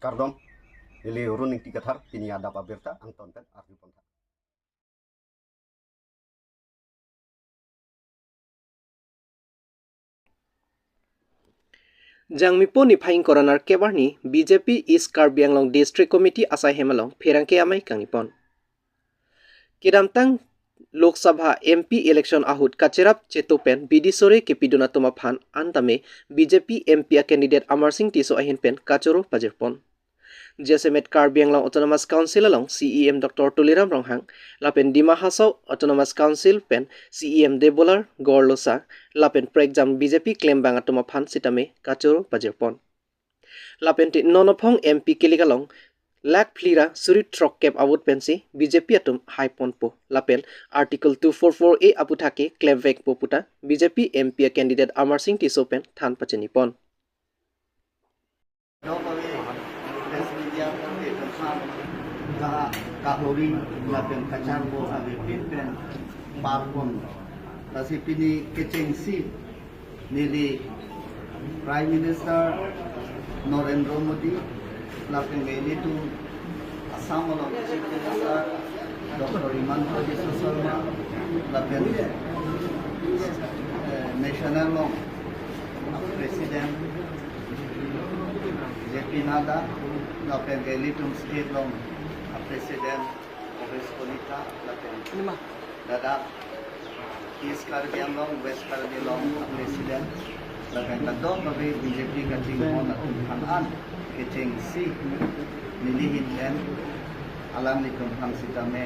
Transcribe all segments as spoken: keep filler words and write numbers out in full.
Kardom, neli Run Ingti Kathar, pini adap abirta angton pen arju pon tha. Jangmipo niphai ingkoi ra nerkep arni B J P East Karbi Anglong District Committee asai hem along pherangke amei kangni pon. Kedamtang Lok Sabha M P election ahut kacherap cheto pen bidi sore kepidun atum aphan an tame B J P M P a candidate Amarsing Tisso ahin pen kachoro pajir pon. Jasemet Karbi Anglong Autonomous Council along C E M Doctor Tuliram Ronghang, lapen Dima Hasao Autonomous Council pen C E M Debolal Gorlosa, lapen prekjam B J P klembang atum aphan sitame kachoro pajir pon. Lapen te non aphong M P kilik along lakh phli ra suri throkkep a-vote pensi B J P atum hai ponpo. Lapen Article two four four A aputhak ke klemvekpo puta B J P M P a candidate Amarsing Tisso pen than pachini pon. Dok kave press media kave kacharpo, ka-, kahori lapen kacharpo ave pin pen par pon. Lasi pini kechengsi neli Prime Minister Narendra Modi lapen nelitum Assam along Chief Minister Doctor Himanta Biswa Sarma lapen, eh, national along President J P Nadda, lapen ke ilitum state along President Bhabesh Kalita, lapen ladak East Karbi Anglong, West Karbi Anglong President, lapen kadokave B J P kachinghon atum aphan an kechengsi neli ahin pen alanglitum aphan sitame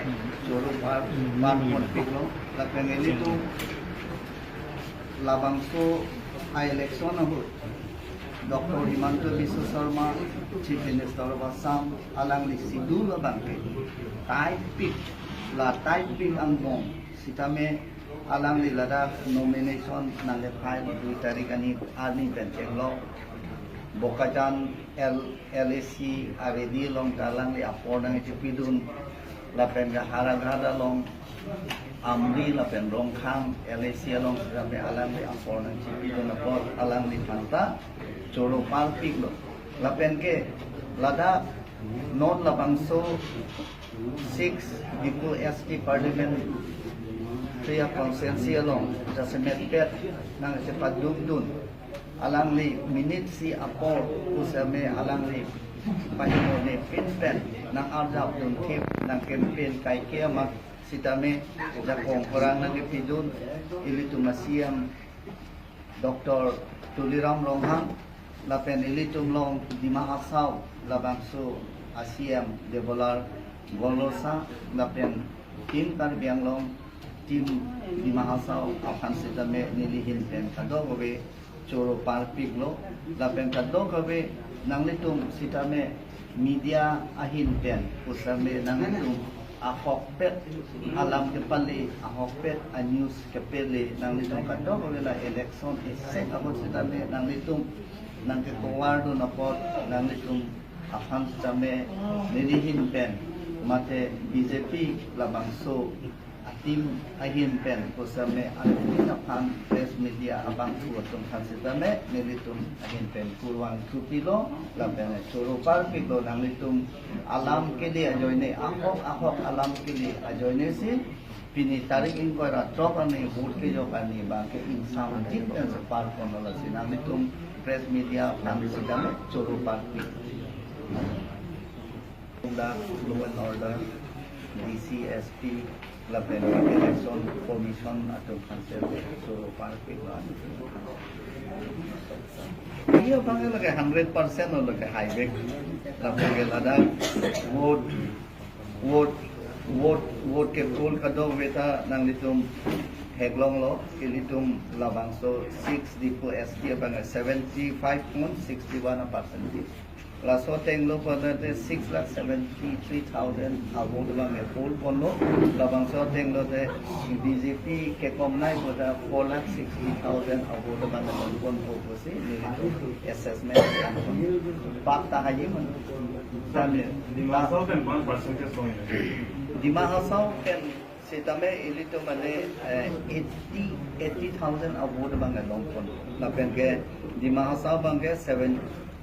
choro par, par ponpiklo, lapen ilitum labangso a-election ahut Doctor Himanta Biswa Sarma, Chief Minister of Assam, alangli schedule abang ke tight pik, la tight pik angbong sitame alangli ladak nomination nangkefile dui tarik arni, arni pen chenglo. Bokajan L, L A C aredi along ta alangli apor nangchipidun, lapen ke Howraghat along Amri lapen Rongkhang L A C along sitame alangli apor nangchipidun apot alangli aphanta choro parpiklo. Lapen ke ladak non labangso six Diphu S T Parliamentary Constituency along jasemet pet nangchepadukdun alangli minute isi apor pusitame alangli pahingno ne pin pen nang-arjapdun thip nang campaign kaike amat sitame jakong pherang nangkepidun ilitum a-C M Doctor Tuliram Ronghang lapen ilitum along Dima Hasao labangso a-C M Debolal Gorlosa lapen Team Karbi Anglong, Team Dima Hasao aphan sitame neli ahin pen kadokave choro parpiklo, lapen kadokave nanglitum sitame media ahin pen pusitame nanglitum ahokpet alam kepale, ahokpet a-news kepale, nanglitum kadokave la election isi ahut sitame nanglitum nangkecover dun apot nanglitum aphan sitame neli ahin pen mate B J P labangso a-team ahin pen pusitame alanglitum aphan press media abangphu atum aphan sitame nelitum ahin pen kurvangthu pilo lapen choro parpiklo, nanglitum alam kele ajoine, ahok ahok alam kele ajoine si pini tarik ingkoi ra throk arni vote kejok arni abang ke ingsamjit pen si parponlo, lasi nanglitum press media aphan sitame choro parpik. Law and order, D C, S P, lapen Election Commission atum aphan si choro parpiklo. Iya abang lake hundred percent lo lake highway. Lapen ke ladak vote, vote, vote, vote kepoll kadokave ta nanglitum theklonglo, ilitum labangso six Diphu S T abang seventy-five point six one percent. Laso atenglo pada te six lakh seventy-three thousand a-vote abang kepoll ponlo. Labangso atenglo te B J P kekomnai pada four lakh sixty thousand a-vote abang kepoll ponpo pusi nelitum assessment kan. Pak ta haji man. Dima Hasao pen bang percentage ko ya? Dima Hasao pen sitame ilitum mane, eh, eighty, eighty thousand a-vote abang long pon. Lapen ke Dima Hasao abang ke seven,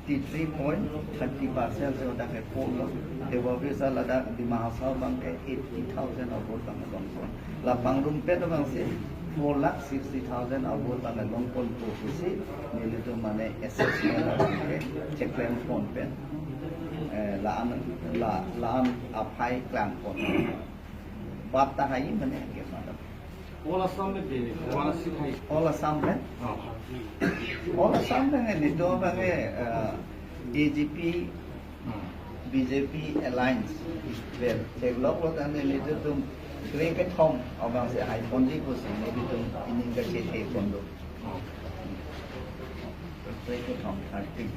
Three point thirty percent so dak ke polo. Tebobisa ladak Dima Hasao abang ke eighty thousand a vote abang ke longpon. La pangrumpet abangsi four lakh sixty thousand a vote abang ke longponpo pusi nelitum mane assessment abang ke cheklempon pen. Eh, la-an, la, la-an aphai klangpon. Bap tahai mane ke madam. All Assam le de, Varanasi thai. All Assam le? Oh. All Assam le nelitum abang ke, eh, A G P, Hmm. B J P alliance. Well, theklonglo tangte nelitum kre kethom abangsi haiponji pusi nelitum ining kachethe pon do. Oh. Kre kethom, I think.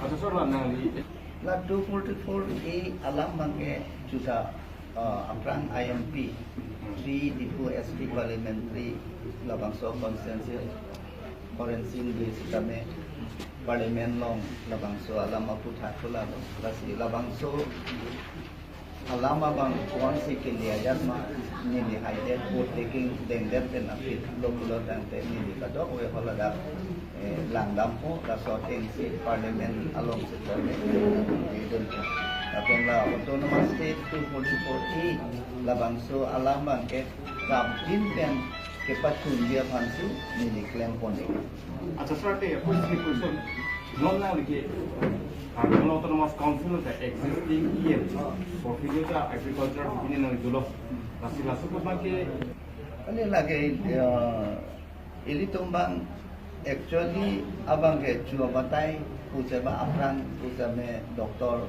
Accha, sir, la nangli La two forty-four A alam abang ke juta, uh, aphrang I M P, three Diphu S T parliamentary labangso constituency Horensing Bey sitame parliament along labangso alam aputhak thulalo. Lasi labangso alam abang koansi kele ajat ma neli haidet vote taking dengdet pen aphi lo pulo tangte neli kadokave haladak, eh, langdampo, laso atengsi parliament alongsi parliament dun. Lapen la Autonomous State two forty-four A labangso alam abang ke prapjin pen kepachunji aphansi neli klempon. Accha, sir, te, quick question. Non nangli ke, ah, Karbi Anglong Autonomous Council ta existing E M portfolio ta agriculture bini nangli dolo. Lasi laso apot abang ke Kali lake, eh, ilitum abang actually abang ke chua batai pusi ba aphrang pusitame Doctor,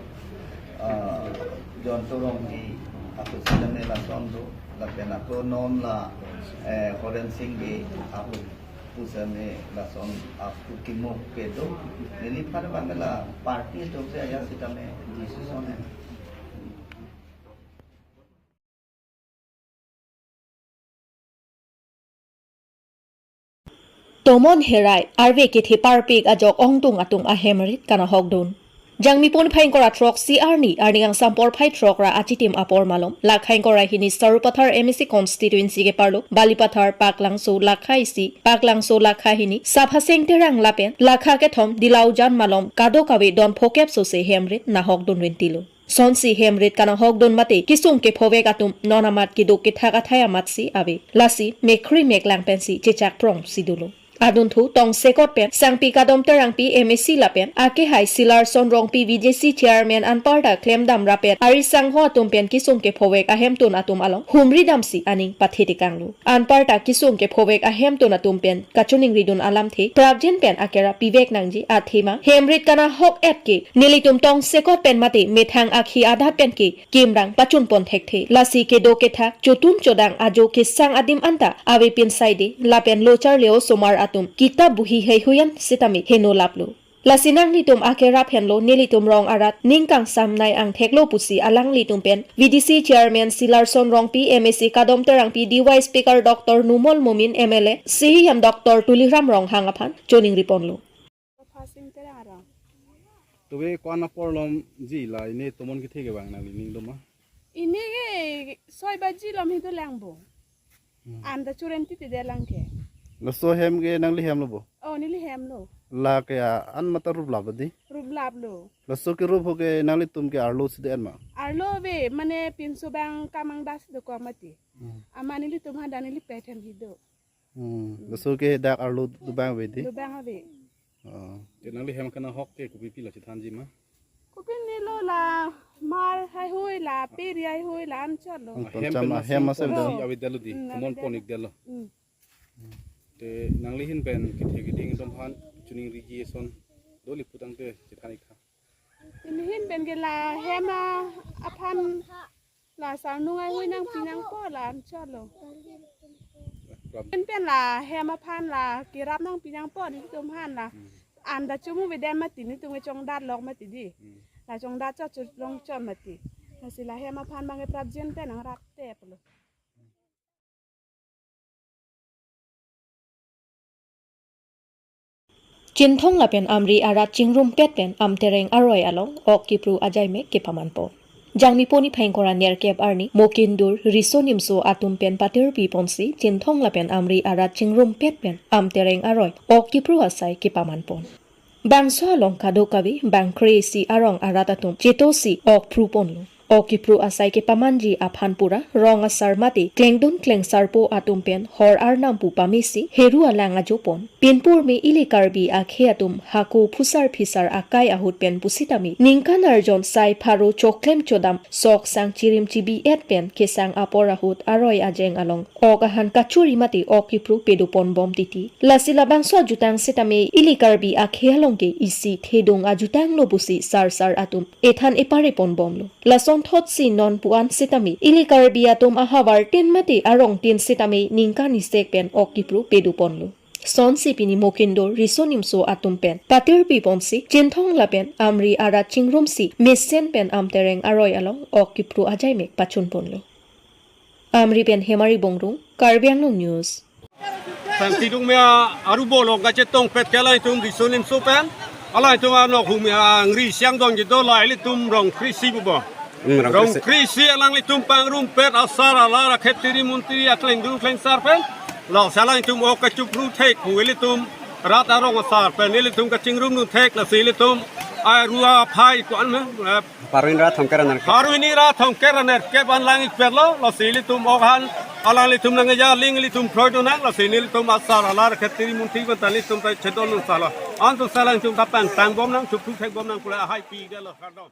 eh, John Torong i aku sitame lason do, lapen ako non la, eh, Horensing Bey aku pusitame lason aku kimo kedo. Neliphan abang la party atumsi ajat sitame decision hai. Tomon herai, arve kethe parpik ajok ongtung atung ahem rit kanahokdun. Jangmi pon phai ingkoi ra throk si arni, arni angsam porphai throk ra achitim apor malom, lakha ingkoi ra hini Sarupathar M A C constituency keparlo, Balipathar, Paklangso lakha isi, Paklangso lakha hini, Saphaseng Terang lapen lakha kethom Dilaujan malom kadokave don phokep sose hem rit nahokdun rintilo. Sonsi hem rit kanahokdun mate, kesung kephovek atum non amat keduk kethak athai amatsi ave. Lasi mekhri meklang pensi chechak prongsi dolo. Adunthu tongsekot pen Sangpi Kadom Terangpi M A C lapen akehai Silarson Rongpi V D C chairman anparta klemdam rapet ari sangho atum pen kesung kephovek ahemtun atum along humri damsi aning pathe tekanglo. Anparta kesung kephovek ahemtun atum pen kachiningridun alamthe prapjin pen akerap pivek nangji athema hem rit kanahok-et ke nelitum tongsekot pen mate methang akhi adat pen ke kimrang pachunpon thekthe. Lasi keduk kethak chotum chodang ajo kesang adim anta avepin saide lapen lo charli osomar atum kitap bohi heihui an sitame heno laplo. Lasi nanglitum akerap henlo nelitum rong arat ning kangsamnei angtheklo pusi alanglitum pen V D C chairman Silarson Rongpi, M A C Kadom Terangpi, D Y speaker Doctor Numal Momin, M L A C E M Doctor Tuliram Ronghang aphan chiningriponlo. Saphaseng Terang arong. Tuve ko-an apor lomji la ini tomon kethe kevang nangli ning doma? Ini ke soi baji lom hitu langbo. Hmm. Anta churentit te lang ke. Laso hem ke nangli hemlo bo? Oh, neli hemlo. La ke a-an mata ruplap di? Ruplaplo. Laso kerup ho ke nanglitum ke arlo si de-en ma? Arlo ave, mane pinso abang kamang das do ko mati. Hmm. Amat nelitum hadak neli pet hem hido. Hmm. Hmm. Laso ke dak arlo dobang ave di? Dobang ave. Oh. Te nangli hem kanahok ke kopi pilo chethanji ma? Kopine lo la mar heihui la peri heihui la anchot lo. Ang Ah, hem pen chama masi hem masi pon do. Si avedetlo di, Hmm, komon avedetlo. Pon-ikdetlo. Hmm. Te nangli ahin pen kethe keding atum aphan chiningriji ason doli putangte chethan-ik tha. Neli ahin pen ke la hem aphan la sarnung heihui nangpi nangpo la anchot lo. Prap- Pen pen la hem aphan la kerap nangpi nangpo nelitum aphan la. Hmm. Anta chomu avedet mati nelitum ke chongdat lok mati di. Hmm. La chongdat chot chot long chot mati. Lasi la hem aphan abang ke prapjin pen nang rak teplo. Chinthong lapen Amri arat chingrumpet pen Amtereng aroi along ok kepru ajaimek kepamanpon. Jangmi pon phai ingkoi ra nerkep arni Mokindur riso nimso atum pen patirpi ponsi Chinthong lapen Amri arat chingrumpet pen Amtereng aroi ok kepru asai kepamanpon. Bangso along kadokave bangkre isi arong arat atum chetosi ok phruponlo. Ok kiphru asai kepamanji aphan pura rong asar mate klengdun klengsarpo atum pen hor arnam pu pamesi heru alang ajopon. Pinpur me ili Karbi akhei atum hako phusar phisar akai ahut pen pusitame ningkan arjon sai pharo choklem chodam sok sang chirim chibi-et pen kesang apor ahut aroi ajeng along ok ahan kachuri mate ok kiphru pedopon bom titi. Lasi labangso ajutang sitame ili Karbi akhei along ke isi thedung ajutanglo pusi sarsar atum ethan eparepon bomlo. Lasonthotsi non pu-an sitame ili Karbi atum ahavar tin mate arong tin sitame ningkan isek pen ok kiphru pedoponlo. Sonsi pini Mokindur Riso Nimso atum pen patirpiponsi Chinthong lapen Amri arat chingrumsi mesen pen Amtereng aroi along ok kiphru ajaimek pachunponlo. Amri pen Hemari Bongrung, Karbi Anglong News. Sangti dung mia aru bolong kachetongpet ke alangtum Riso Nimso pen. Alangtum anok hum angri siang dong jido la ilitum rong kre isi bubo. Hmm, rong kre isi. Rong kre isi alanglitum pangrumpet asar alar akhei tiri muntiri aklengdun klengsar pen. Lasi alangtum ok kachiphru thek pu ilitum rat arong asar pen ilitum kachingrumdun thek lasi ilitum aru aphai ko-an me, eh, Pharo hini ra thomkep ra nerkep. Pharo hini ra thomkep ra nerkep an lang-ikpetlo, lasi ilitum ok ahan, alanglitum nangkeja aling ilitum phroi donang, lasi nelitum asar alar akhei tiri muntiri pen ta ilitum ta chedondun sala. Antu sala ilitum ta pangtang bomnang, chiphru thek bomnang, pule ahai pidetlo kardom.